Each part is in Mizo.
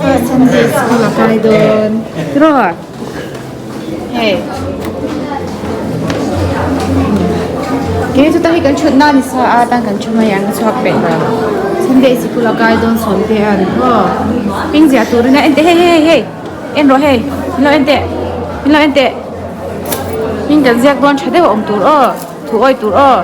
Sunday school a kai dawn tiraw hei kei chu ta hi kan thut na ni sa a tan kan thu mai ang ka chhuak peih lo Sunday sikul a kai dawn sawm te an aw hming ziah turin a en teh hei hei hei en rawh hei min lo en teh min lo en teh hming kan ziak dawn tha deuh a awm tur aw. Thu awi tur aw.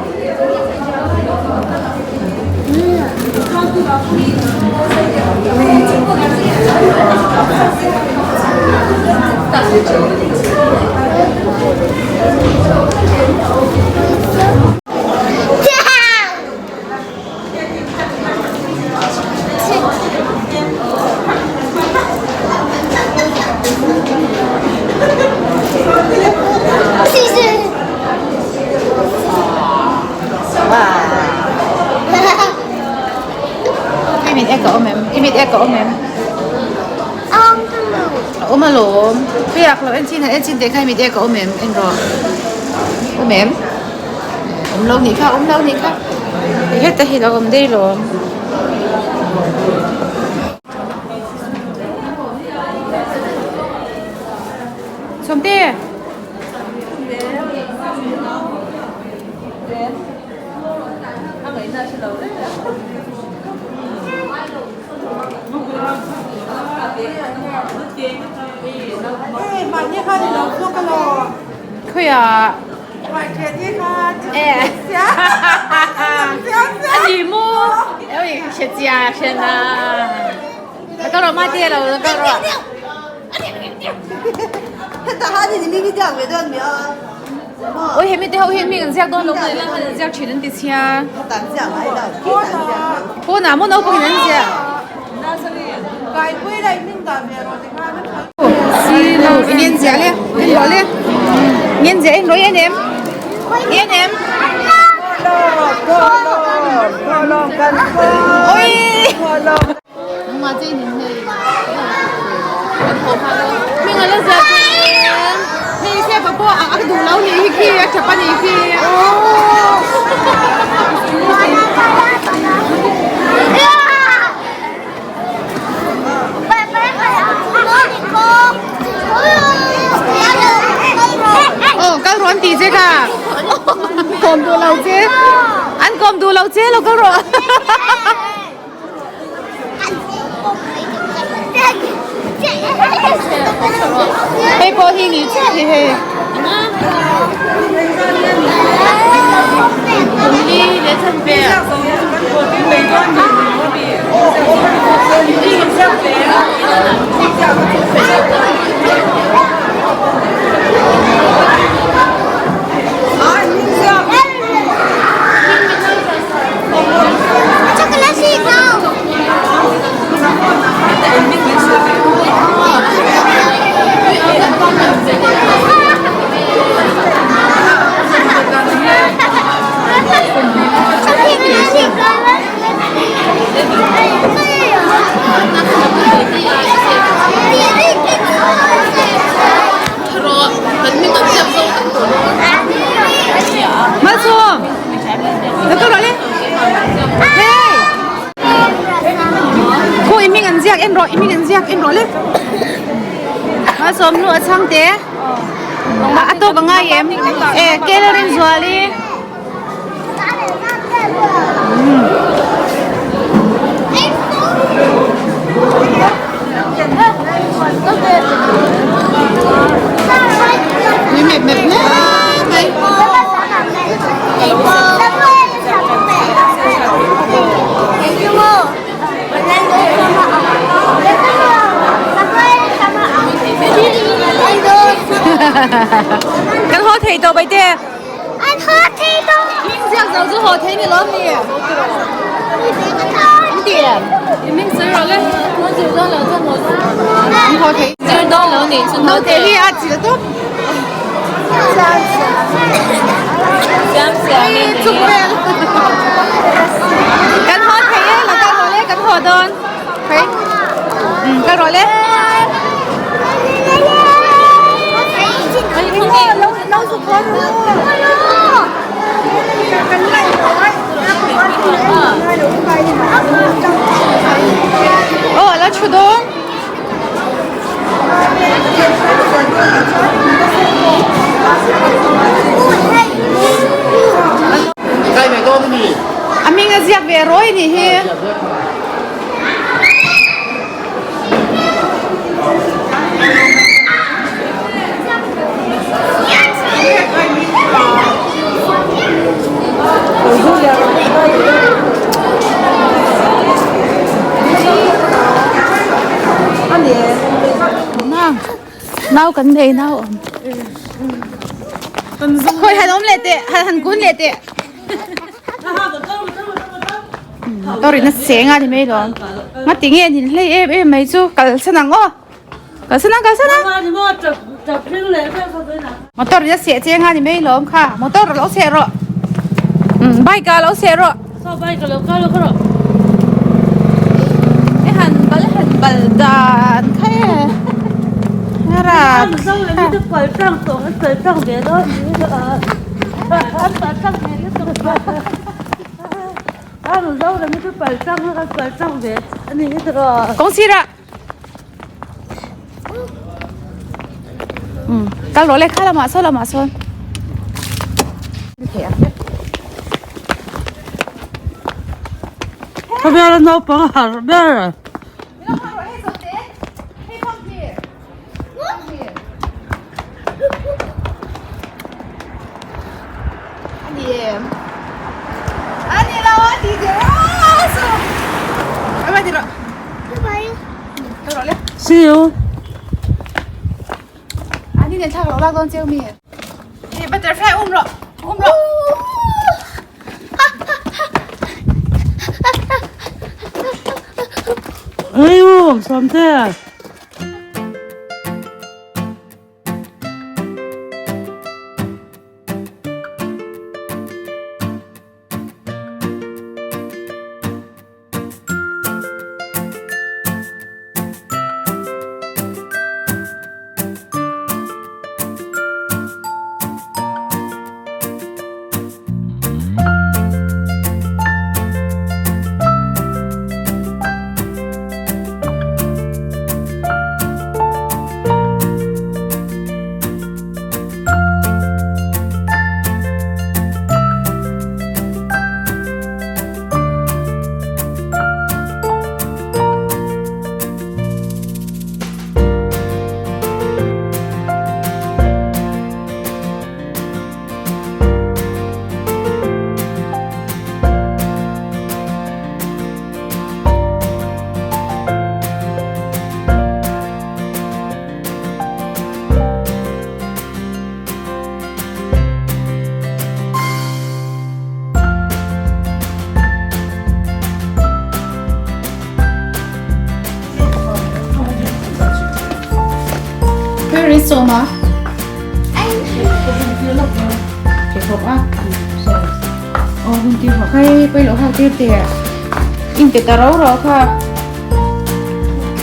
I mit ek a awm em? I mit ek a awm em? A awm alawm. Fiak lo en chin en chin teh kha i mit ek a awm em? En rawh. Awm em? Awm lo nih kha, awm lo nih kha. Heta hi lo awm daih lawm. Sawmte! Khawiah? A ni maw? Oi hre chia hre na. Ka rawh ma te lo ka rawh. Oi hemi te ho hian mi kan ziak dawn lo mai la an ziak thin an ti chhia. Pawnah maw naupang in an ziak. Ingen ziah le en rawh le ingen ziah en rawh i en em i en em oi hming ala ziah em hei hriat pawh a duh lo nih hi khi a tap a nih khi. Aw kal rawh an tih che kha kawm duh lo che an kawm duh lo che lo kal rawh hei pawh hi ni chiah hi hei Malsawm! Lo kal rawh le! Hey! Khu i hming an ziak en rawh, i hming an ziak en rawh le. Malsawm nu a chhang te. A tawk a ngai em? E, Kelrinzuali. Tui mep mep hle mai. Kan haw thei tawh baite. An haw thei tawh. Hming ziak zo chu haw thei ni lawm ni. An ti em? I hming sawi rawh le. An zir dawn lo chuan haw thei. An haw thei. Zir dawn lo nih chuan haw Naute hi a chil tawp. Siam siam in Chuk vel. Kan haw thei e, lo kal rawh le, kan haw dawn. Phei. Kal rawh le. Aw a la thu dawn. leh rawi nih hi. Nau kan nei nau awm. Khawi han awm leh teh han han kun leh teh. Motor in a seng a ni mai lo. Ngati nge nin hlei em em mai chu kal san ang aw. Kal san ang kal san ang. Motor in a seh cheng a ni mai lo kha motor lo seh rawh. Bike ah lo seh rawh. E han bal han bal dan kha e. Kawng sirah kal rawh le kha lamah saw lamah sawn Khawvel a naupang harh ber. See you. Butterfly um rawh um rawh. Ei u, Sawmte. Where is Soma? Aw hun tir hawk hei pawilo hak tir teh in pe ta rau rau kha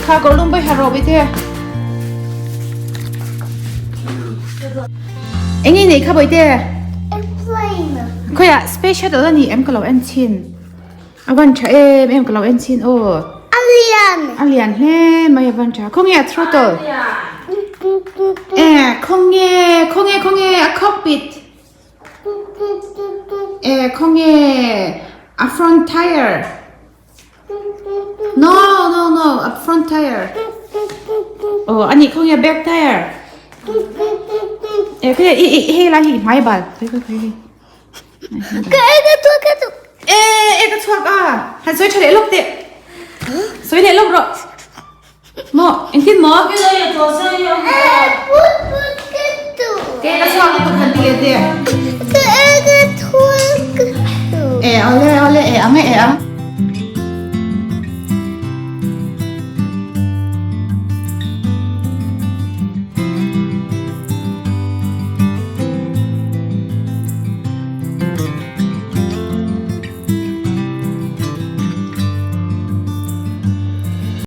kha kawr lum pawh i ha rawh ve te eng nge nei kha bawihte Airplane khawiah space shuttle a ni em ka lo en chhin a van tha em em ka lo en chhin aw a lian a lian hle mai a van tha khawnge a throttle e khawnge khawnge khawnge a cockpit E khawnge a front tire No no no a front tire Aw ani khawnge back tire E khawnge i i hei lai hi i hmai bal khawi khawi khawi Ka e ka chhuak ka chhuak E e ka chhuak a han sawi tha leh lawk teh sawi leh lawk rawh Maw engtin maw? Ke ka chhuak lutuk han ti leh teh. E awle awle e ang e e ang.